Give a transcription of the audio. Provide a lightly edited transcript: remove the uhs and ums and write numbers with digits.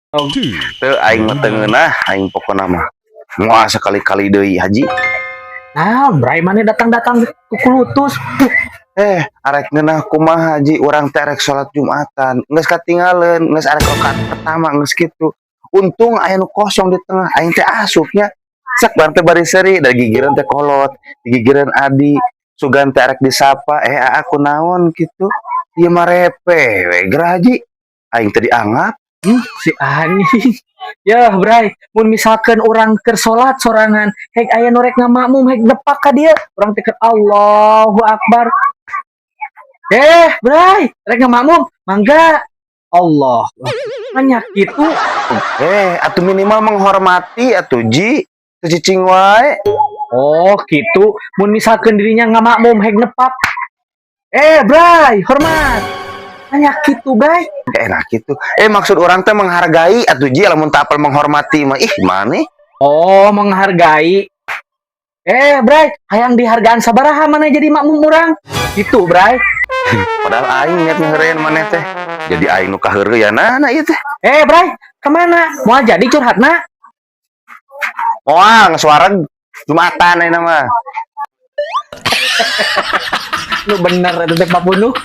Teu, aing mah teu ngeunah, aing pokona mah. Moal sekali-kali deui, Haji. Nah, Bray, mana datang-datang kukulutus. Eh, arek ngeunah kumaha, Haji? Urang teh arek salat Jumatan. Geus katinggaleun, geus arek rakaat pertama geus kitu. Untung aya nu kosong di tengah, aing teh asupnya. Sak bareng teh bari seuri, da gigireun teh kolot, gigireun adi, sugan teh arek disapa, eh aku naon kitu. Ieu mah repe we geura, Haji. Aing teh dianggap. Si anjing. Ya, Bray, mun misalkan orang keur salat sorangan, hek aya nu rek ngamakmum, hek depak ka dieu, urang teh keur Allahu Akbar. Eh, Bray, rek ngamakmum, mangga. Allah. Banyak gitu. Eh, atuh minimal menghormati atuh, Ji. Teu cicing wae. Oh, gitu. Mun misalkan dirinya ngamakmum hek nepak. Eh, Bray, hormat. Banyak gitu, Bray. Enak gitu. Eh, maksud urang teh menghargai atuh, Ji, lamun teu apal menghormati mah ih maneh. Oh, menghargai. Eh, Bray, hayang dihargaan sabaraha mana jadi makmum urang? Gitu, Bray. Padahal aing niat ngaheureun maneh teh. Jadi aing nu kaheureuyan ieu teh. Eh, Bray, kemana? Mau jadi curhatna? Moal, geus wareg Jumatan ayeuna mah. Lu bener itu teh papunuh.